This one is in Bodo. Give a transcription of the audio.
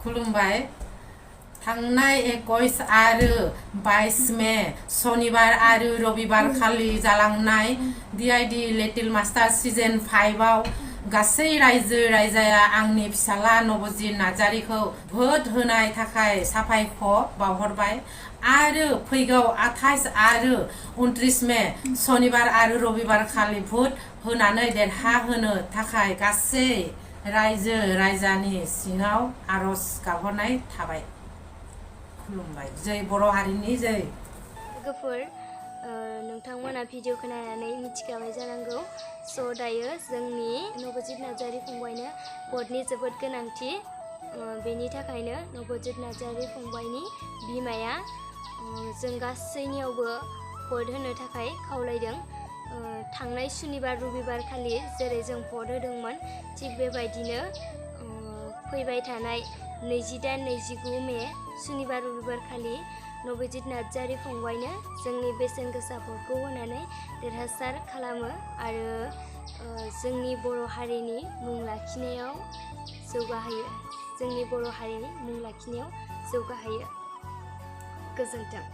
खुलुमबाय। थांनाय 21 आरो 22 मे शनिबार आरो रबिबार खालि जालांनाय DID लिटिल मास्टार सिजन 5 आव गासै रायजो राजाया आंनि फिसाला नबजित नार्जारीखौ भोट होनाय थाखाय साबायखर बावहरबाय आरो फैगौ 28 आरो 29 मे शनिबार आरो रबिबार खालि भोट होनानै देरहाहोनो थाखाय गासै रायजो राजानि सिङाव आरज गाबहरनाय थाबाय। खुलुमबाय। जय बर' हारिनि जय। लोगोफोर, नोंथांमोना भिडिअ खोनानानै मिथिखाबाय जानांगौ। स' दायो जोंनि नबजित नार्जारी फंबायनो भटनि जोबोद गोनांथि। बेनि थाखायनो नबजित नार्जारी फंबायनि बिमाया जों गासैनियावबो भट होनो थाखाय खावलायदों। थांनाय सुनिबार रबिबार खालि जेरै जों भट होदोंमोन, थिग बेबायदिनो फैबाय थानाय 28-29 मे सुनिबार रबिबार खालि नबजित नार्जारी फंबायनो जोंनि बेसेन गोसा भटखौ होनानै देरहासार खालामो आरो जोंनि बर' हारिनि मुं लाखिनायाव जौगाहोयो। जोंनि बर' हारिनि मुं लाखिनायाव जौगाहोयो। गोजोन्थों।